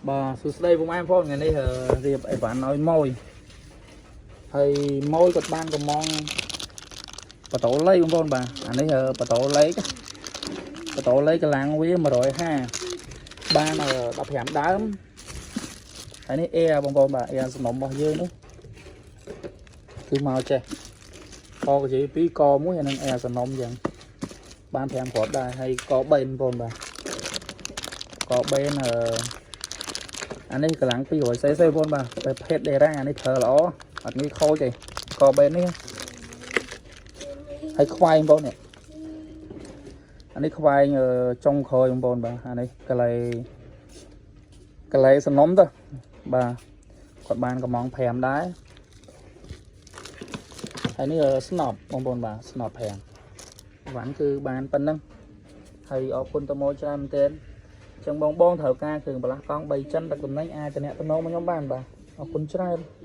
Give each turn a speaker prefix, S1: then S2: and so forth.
S1: បាទសួស្តីពុកម៉ែបងប្អូនថ្ងៃនេះរៀបអីវ៉ាន់ឲ្យម៉ួយហើយម៉ួយគាត់បានកំងបតោលេខបងប្អូនបាទអានេះបតោលេខបតោលេខកម្លាំងវា150បាន15ដើមហើយនេះ air បងប្អូនបាទ air សំណុំរបស់យើងនោះគឺមកចេះកកជា2ក1ហើយនឹង air សំណុំចឹងបាន5គ្រាប់ដែរហើយក3បងប្អូនបាទក3អឺ អានេះកម្លាំង 200 cc បងប្អូនបាទប្រភេទដេរ៉ាអានេះប្រើល្អអត់ងាយខូចទេកបេននេះហើយខ្វែងបងប្អូននេះអានេះខ្វែងចុងក្រោយបងប្អូនបាទអានេះកលែកលែសំណុំទៅបាទគាត់បានកំង5ដែរហើយនេះស្នប់បងប្អូនបាទស្នប់5វ៉ាន់គឺបានប៉ុណ្ណឹងហើយអរគុណតម៉ូច្រើនមែនទែន ចឹងបងបងត្រូវការគ្រឿងបន្លាស់កង់3ចិនដឹកតំណែងអាចតំណែងមកខ្ញុំបានបាទអរគុណច្រើន។